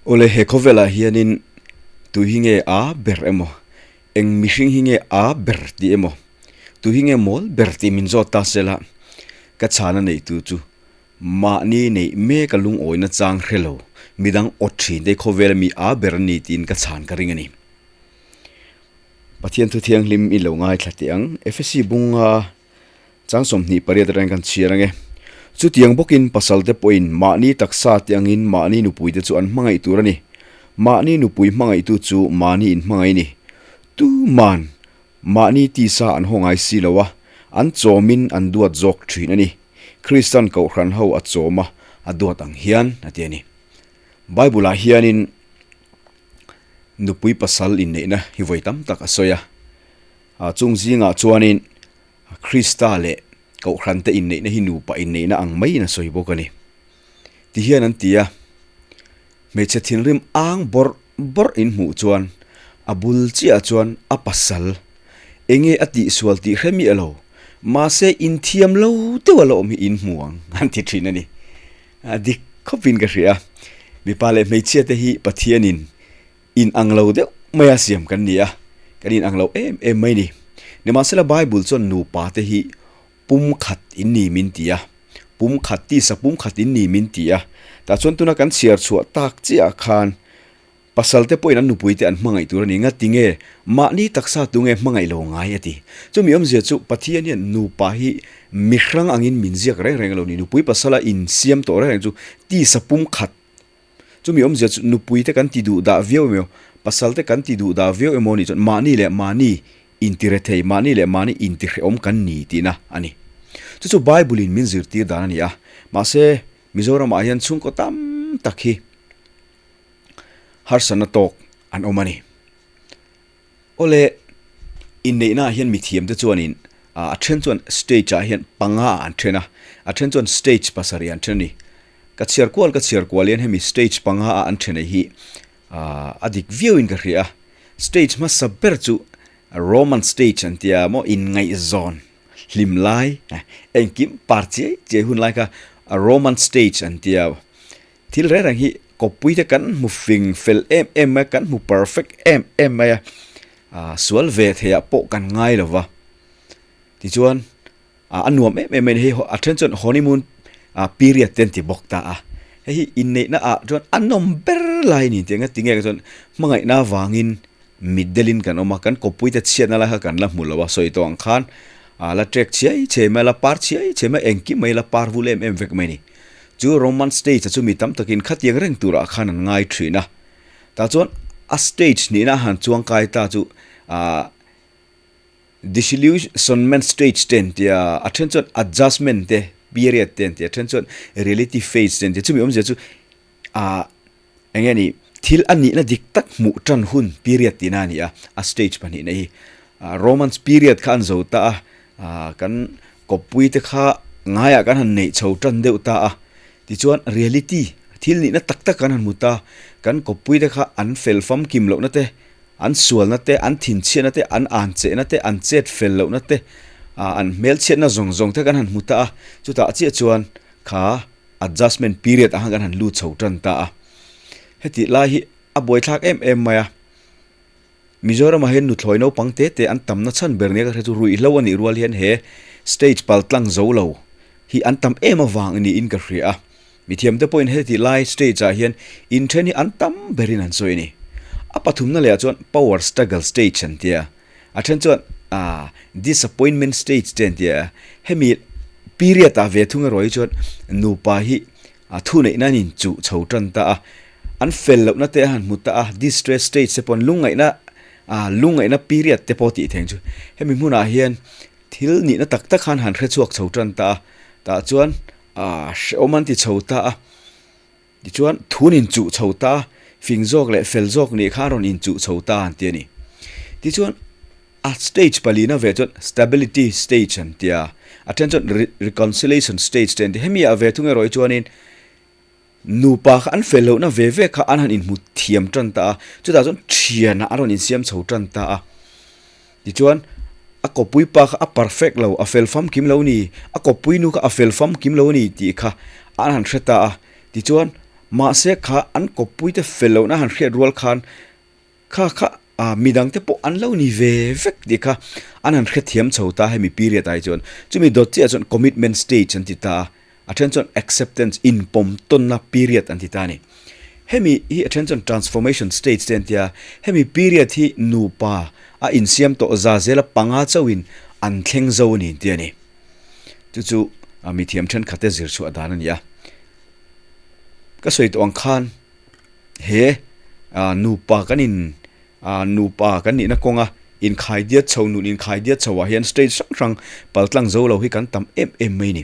Awle he khawvelah hianin tu hi nge a ber emaw, eng mihring hi nge a ber tih emaw, tu hi nge mawl ber tih min zawt ta sela, ka chhana neitu chu mahni neih mek a lungawina chang hre lo, midang awt thin te khawvela mi a ber a ni tiin ka chhan ka ring a ni. Pathian thu thianghlim i lo ngaithla teh ang, Efesi bunga Chang 28 atangin kan chhiar ange. Chutiang bawkin pasalte pawhin mahni taksa te angin mahni nupuite chu an hmangaih tur a ni. Mahni nupui hmangaihtu chu mahni inhmangaih a ni. Tuman mahni tisa an haw ngai si lo a, an chawmin an duat zawk thin a ni. Kristan Kohhran ho a chawm a, a duat ang hian a ti a ni. Bible-ah hianin nupui pasal inneihna hi vawi tam tak a sawi a. Chung zingah chuanin Krista leh Kohhrante inneihna hi nupa inneihna ang maiin a sawi bawk a ni. Tihian an ti a, Hmeichhe thinrim ang bawrh bawrh in hmuh chuan a bul chiah chuan a pasal enge a tihsual tih hre miah lo, mahse inthiam lo deuh a la awm hi in hmu ang an ti thin a ni. A dik khawpin ka hria a, mipa leh hmeichhia te hi Pathianin In ang lo deuh maia siam kan ni a, kan in ang lo em em mai ni. Nimahsela Bible chuan nupa te hi pum khat in ni min ti a, pum khat tisa pum khat in ni min ti a. Tah chuan tuna kan chhiar chhuah tak chiah khan pasal te pawhin an nupui te an hmangaih tur a ni. Nga tinge mahni taksa tunge hmangaih lo ngai a ti. Chumi awmzia chu Pathian hian nupa hi mihrang angin min ziak reng reng a lo ni. Nupui pasala insiam tawh reng reng chu tisa pum khat Chumi awmzia chu nupui te kan ti duh dah viau emaw, pasal te kan ti duh dah viau emaw nih chuan mahni leh mahni intire thei, mahni leh mahni intihrehawm kan ni tihna a ni. Chu chu Bible in min zirtir dan a ni a, mahse Mizoramah hian chhungkaw tam tak hi harsatna tawk an awm a ni. Awle, inneihnaah hian mithiam te chuanin a then chuan stage ah hian panga ah an then a, a then chuan stage pasarih ah an then a ni. Ka chhiar kual ka chhiar kual hian hemi stage panga ah an then hi a dik viau in ka hria a. Stage hmasa ber chu Roman stage an tia maw inngaihzawn hlim lai engkim par chiai chiai hun lai kha Roman stage an tia. Thil reng reng hi kawppui te kan hmu fing fel em em mai a, kan hmu perfect em em mai a, ah sual ve theiah pawh kan ngai lo va. Tichuan ah a nuam em em mai a ni, hei a then chuan honeymoon ah period te an ti bawk ta a, hei hi inneihna ah chuan a nawm ber lai a ni tih ang a, tinge chuan hmangaihna avangin mitdelin kan awm a, kan kawppui te chhiatna lai kha kan la hmu lo a, sawi tawh ang khan ah la trek chhiai chhiai mai a, la par chhiai chhiai mai a, engkim mai la par vul em em vek mai a ni. Chu Roman stage-a chu mi tam takin khatiang reng turah khan an ngai thin a. Tah chuan a stage nihna a han chuang kai ta chu ah disillusionment stage te an ti a, a then chuan adjustment te period te an ti a, a then chuan reality phase te an ti a. Chumi awmzia chu ah eng nge ni thil a nihna dik tak hmuh tan hun period tihna a ni a, a stage pahnihna hi. Romans period kha an zo ta a, ah kan kawppui te kha ngaiah kan han neih chho tan deuh ta a, tichuan reality thil nihna tak tak kan han hmu ta, kan kawppui te kha an fel famkim lohna te, an sualna te, an thinchhiatna te, an anchehna te, an chet fel lohna te, ah an hmelchhiatna zawng zawng te kan han hmu ta a, chutah chiah chuan kha adjustment period ah khan kan han lut chho tan ta a, hetih lai hi a buaithlak em em mai a. Mizoramah hian nuthlawi naupang te te an tamna chhan ber nia ka hria chu ruihhlo a nih rual hian he stage pal tlang zo lo hi an tam em avang niin ka hria a. Mithiam te pawhin heti lai stage ah hian inthen hi an tam berin an sawi a ni. A pathumna leh ah chuan power struggle stage an tia, a then chuan ah disappointment stage te an tia. Hemi period ah ve thung erawh hi chuan nupa hi A thuneihna an inchuh chho tan ta a, an fel lohna te a han hmu ta a, distress stage te pawh an lungngaihna ah lungngaihna period te pawh tih theih ang chu. Hemi hmunah hian thil nihna tak tak khan han hre chhuak chho tan ta a, tah chuan ah hrehawm an ti chho ta a, tichuan thun inchuh chho ta a, fing zawk leh fel zawk nih kha a rawn inchuh chho ta an ti a ni. Tichuan. A stage palina ve chuan stability stage an ti a, a then chuan reconciliation stage te an ti. Hemi ah ve thung erawh hi chuanin nupa kha an fel lohna ve ve kha an han inhmu thiam tan ta a, chutah chuan thianah an rawn insiam chho tan ta a. Tichuan a kawppui pa kha a perfect lo, a fel famkim lo a ni, a kawppui nu kha a fel famkim lo a ni tih kha an han hre ta a. Tichuan. Mahse kha an kawppuite fel lohna han hriat rual khan kha kha ah midangte pawh an lo ni ve vek tih kha an han hrethiam chho ta hemi period ah hi chuan. Chumi dawt chiah chuan commitment stage an ti ta a, a then chuan acceptance inpawm tawnna period an ti ta a ni. Hemi hi a then chuan transformation stage te an ti a, hemi period hi nupa a insiam tawh za zela panga chauhin an thleng zo a ni an ti a ni. Chu chu mithiam thenkhat te zir chhuah dan a ni a. Ka sawi tawh ang khan he nupa kan in nupa kan nihna kawnga inkhaidiat chho nun inkhaidiat chho ah hian stage hrang hrang paltlang zo lo hi kan tam em em mai a ni.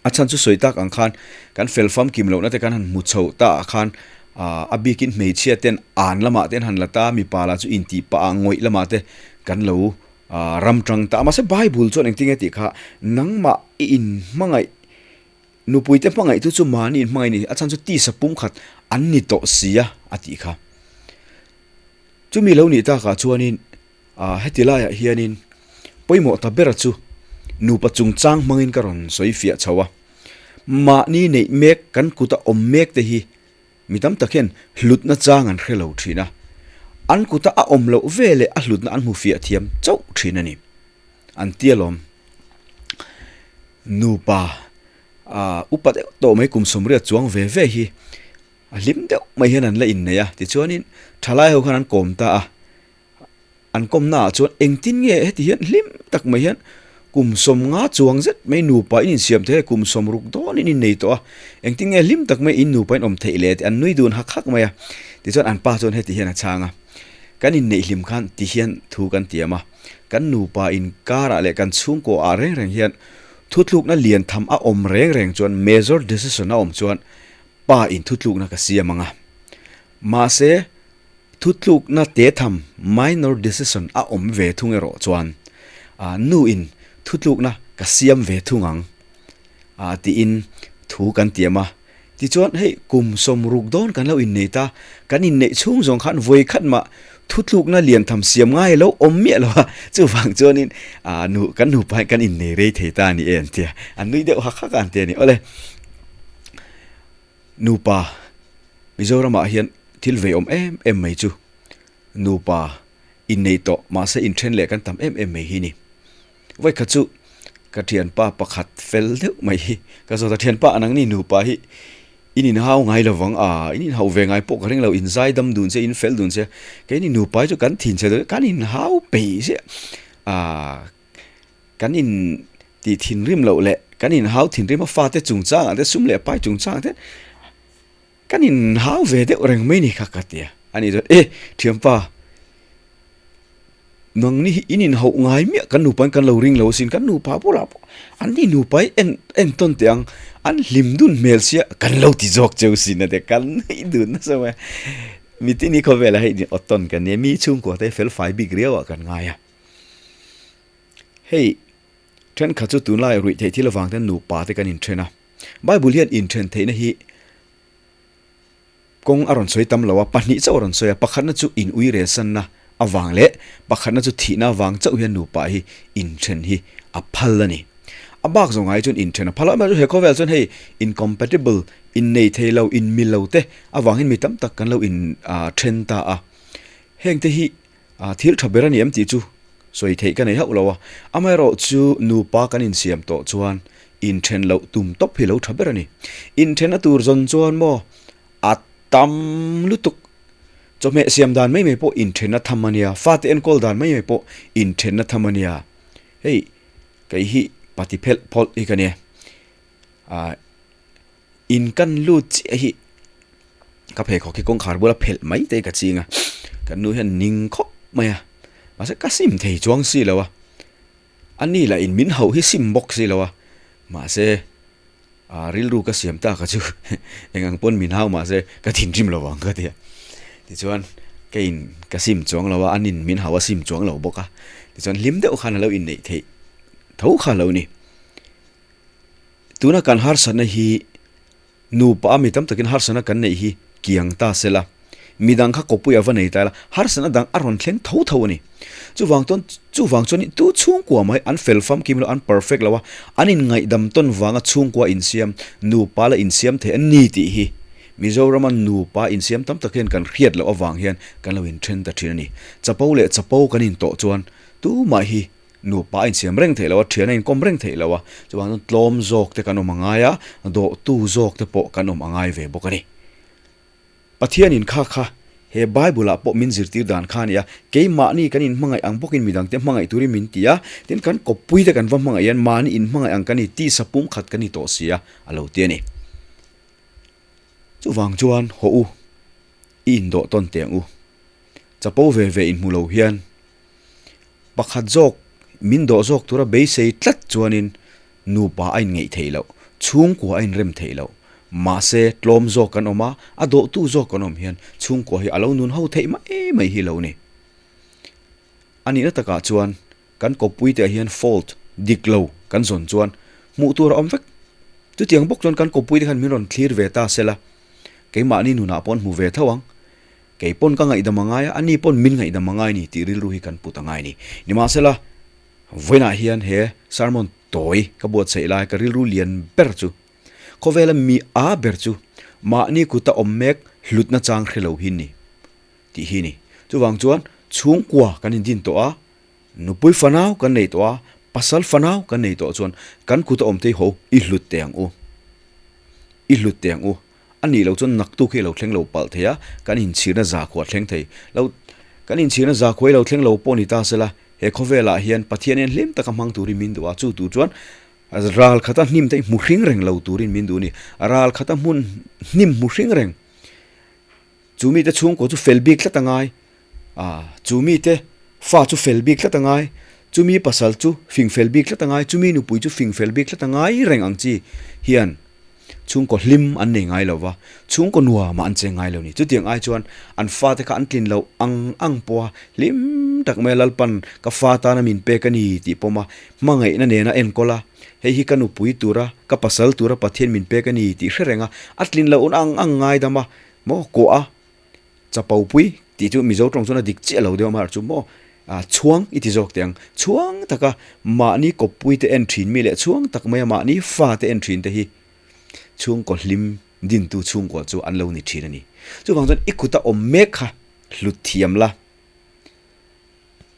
A chhan chu sawi tak ang khan kan fel famkim lohna te kan han hmu chho ta ah khan a bikin hmeichhia ten an lamah te an han la ta mipa lah chu intih pah ah ngawih lamah te kan lo ram tang ta a mahse Bible chuan engtin nge tih kha nangmah i inhmangaih nupui te hmangaih tu chu mahni inhmangaih a ni a chhan chu tisa pumkhat an ni tawh si a a tih kha. Chumi lo nih takah chuanin ah heti laiah hianin pawimawh ta bera chu nupa chungchang hmangin ka rawn sawi fiah chho a. Mahni neih mek kan kuta awm mek te hi mi tam tak hian hlutna chang an hre lo thin a. An kuta a awm loh ve leh a hlutna an hmu fiah thiam chauh thin a ni. An ti alawm. Nupa ah upa deuh tawh mai kum sawmriat chuang ve ve hi A hlim deuh mai hian an la innei a, tichuanin thalai ho khan an kawm ta a. An kawmna ah chuan engtin nge heti hian hlim tak mai hian kum sawmnga chuang zet mai nupa in insiam theih a, kum sawmruk dawn in innei tawh a, engtin nge hlim tak mai in nupa in awm theih le tih an nui dun hak hak mai a. Tichuan an pa chuan heti hian a chhang a, Kan inneih hlim khan ti hian thu kan tiam a, kan nupa inkarah leh kan chhungkaw ah reng reng hian thutlukna lian tham a awm reng reng chuan major decision a awm chuan Pa in thutlukna ka siam ang a. Mahse, thutlukna te tham, minor decision, a awm ve thung erawh chuan nu in thutlukna ka siam ve thung ang tiin thu kan tiam a. Tichuan, hei kum sawmruk dawn kan lo innei ta, kan inneih chhung zawng khan vawi khat mah thutlukna lian tham siam ngai lo awm miah lo a, chuvang chuanin nu kan nupa hian kan innei rei thei ta a ni e an ti a, an nui deuh hak hak a an ti a ni. Awle. Nupa, Mizoramah hian thil vei awm em em mai chu nupa innei tawh mahse inthen leh kan tam em em mai hi ni. Vawikhat chu ka thianpa pakhat fel deuh mai hi ka zawt a, thianpa nangni nupa hi in inhau ngai lo vang a, in inhauh ve ngai pawh ka ring lo, in zaidam dun che, in fel dun che, keini nupa hi chu kan thin che kan inhau peih ziah a. Kan in tih thinrim loh leh kan in hau thinrim a fate chungchangah te sum leh pai chungchangah te kan in hau ve deuh reng mai ni kha ka ti a. Ani chuan e thianpa nangni hi in inhauh ngai miah kan nupa in kan lo ring lo asin kan nupa bulah pawh an ni nupa hi en entawn teh ang an hlim dun hmel sia kan lo ti zawk cheu sin a ti a kan nuih dun nasa mai a. Mitin hi khawvelah hei awtawn kan nia mi chhungkua te fel fai bik riauah kan ngai a. Hei, thenkhat chu tunlai ruih theih thil avang ten nupa te kan inthen a. Bible hian inthen theihna hi kawng a rawn sawi tam lo a, pahnih chauh a rawn sawi a, pakhatna chu in ui relsanna avang leh pakhatna chu thihna avang chauh hian nupa hi inthen hi a phal a ni. A bak zawng ai chuan inthen a phal a, amaherawhchu he khawvel chuan hei incompatible, innei thei lo, inmil lo te avangin mi tam tak kan lo inthen ta a. Hengte hi A thil tha ber a ni em tih chu sawi theih ka nei hauh lo a, amaherawh chu nupa kan insiam tawh chuan inthen loh tum tawp hi lo tha ber a ni. Inthenna tur zawn chuan maw a tam lutuk, chawhmeh siam dan mai mai pawh inthenna tham a nia, fate enkawl dan mai mai pawh inthenna tham a nia. Hei kei hi pati phelh phawlh hi ka nia. In kan lut chiah hi ka pheikhawk hi kawngkhar bula phelh mai te ka ching a, kan nu hian ning khawp mai a, mahse ka sim thei chuang si lo a, a ni lah in min hauh hi sim bawk si lo a, mahse ah rilru ka siam tak a chu eng ang pawn min hau mahse ka thinrim lo ang ka ti a, tichuan ka in ka sim chuang lo a, a nin min hauh a sim chuang lo bawk a, tichuan hlim deuh khan a lo inneih theih tho kha lo ni. Tuna kan harsatna hi nupa a mi tam takin harsatna kan neih hi kiang ta se la, midang kha kawpui a va nei ta ila, harsatna dang a rawn thleng tho tho a ni. Chuvang chuan chuvang chuan tu chhungkua mai an fel famkim lo, an perfect lo a, an inngaihdam tawn vanga chhungkua insiam, nupa la insiam thei an ni tih hi Mizorama nupa insiam tam tak hian kan hriat loh avang hian kan lo inthen ta thin a ni. Chapo leh chapo kan intawh chuan tumah hi nupa a insiam reng theih lo a, thian a inkawm reng theih lo a, chuvang chuan tlawm zawk te kan awm a ngai a, dawhtu zawk te pawh kan awm a ngai ve bawk a ni. Pathianin kha kha he Bible-ah pawh min zirtir dan kha a ni a, keimahni kan inhmangaih ang bawkin midangte hmangaih turin min ti a, tin kan kawppuite kan va hmangaih hian mahni inhmangaih ang kan ni, tisa pumkhat kan ni tawh si a, a lo ti a ni. Chuvang chuan haw u, i indawh tawn teh ang u. Chapo ve ve inhmu lo hian pakhat zawk min dawh zawk tura beisei tlat chuanin nupa a inngeih theih loh, chhungkua a inrem theih loh. Mahse, tlawm zawk kan awm a, a dawhtu zawk kan awm hian chhungkua hi a lo nun ho theih mai mai hi lo ni. A nihna takah chuan kan kawppui te ah hian fault, dik lo, kan zawn chuan hmuh tur a awm vek. Chutiang bawk chuan kan kawppui te khan min rawn thlir ve ta sela, keimahni nunah pawh an hmu ve tho ang. Kei pawn ka ngaihdam a ngai a, ani pawn min ngaihdam a ngai ni tih rilru hi kan put a ngai ni. Nimahsela, vawiinah hian he sermon tawi ka buatsaih lai ka rilru lian ber chu, khawvela mi a ber chu mahni kuta awm mek hlutna chang hre lo hi ni tih hi ni. Chuvang chuan chhungkua kan indin tawh a, Nupui fanau kan nei tawh a, pasal fanau kan nei tawh chuan kan kuta awm thei ho i hlut teh ang u. I hlut teh ang u. A nih loh chuan naktuk hi a lo thleng lo palh thei a, kan inchhirna zakhua thleng thei lo. Kan inchhirna zakhua hi lo thleng lo pawh ni ta sela, he khawvelah hian Pathian hian hlim taka hmang turin min duh a, chu tur chuan ral khata hnim te hi hmu hring reng lo turin min duh a ni. Ral khata hmun hnim hmu hring reng. Chu mite chhungkaw chu fel bik tlat a ngai, ah chu mite fa chu fel bik tlat a ngai, chumi pasal chu fing fel bik tlat a ngai, chumi nupui chu fing fel bik tlat a ngai reng ang chi hian chhungkaw hlim an nei ngai lo va, chhungkaw nuamah an cheng ngai lo ni. Chutiang ai chuan an fate kha an tlin loh ang ang pawha hlim tak mai a Lalpan ka fa tana min pek a ni tih pawm a, hmangaihna nena enkawl a, hei hi ka nupui tura, ka pasal tura Pathian min pek a ni tih hre reng a, a tlin loh ang ang ngaidam a, Maw kawh a chapo pui tih chu Mizo tawng chuan a dik chiah lo deuh amaherawh chu maw ah chhuang i ti zawk teh ang. Chhuang taka mahni kawppui te en thin mi leh chhuang tak maia mahni fa te en thin te hi chhungkaw hlim dintu chhungkua chu an lo ni thin a ni. Chuvang chuan i kuta awm mek kha hlut thiam la,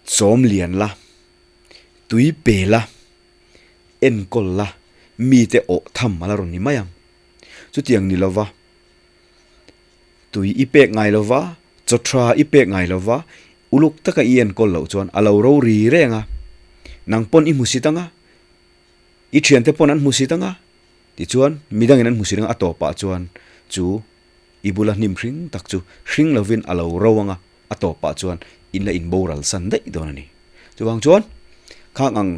chawm lian la, tui pe la, enkawl la, mite awh tham a la rawn ni mai ang. Chutiang ni lova. Tui i pek ngai lo va, chaw tha i pek ngai lo va, uluk taka i enkawl loh chuan a lo ro ri reng a. Nang pawn i hmu sit ang a, i thiante pawn an hmu sit ang a, tichuan midangin an hmu sit ang a, a tawpah chuan chu i bula hnim hring tak chu hring lovin a lo ro ang a, a tawpah chuan in la inboral san daih dawn a ni. Chuvang chuan khang ang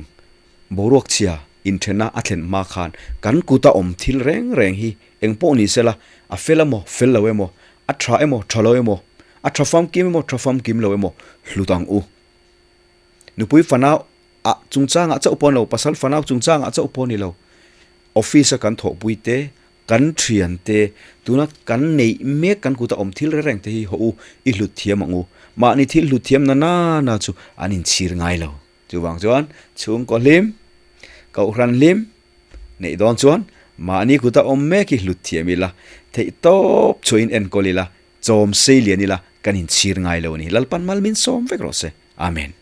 boruak chhia inthenna a thlen hma khan kan kuta awm thil reng reng hi Eng pawh ni sela, a fel emaw, fel lo emaw, a tha emaw, tha lo emaw, a tha famkim emaw, tha famkim lo emaw, hlut ang u. Nupui fanau ah chungchangah chauh pawh ni lo, pasal fanau chungchangah chauh pawh ni lo, office a kan thawhpui te, kan thian te, tuna kan neih mek kan kuta awm thil reng reng te hi haw u, i hlut thiam ang u. Mahni thil hlut thiam na nana chu an inchhir ngai lo. Chuvang chuan chhungkaw hlim, kohhran hlim neih dawn chuan mahni kuta awm mek hi hlut thiam ila, theih tawp chhuahin enkawl ila, chawm sei lian ila kan inchhir ngai lo a ni. Lalpan mal min sawm vek rawh se. Amen.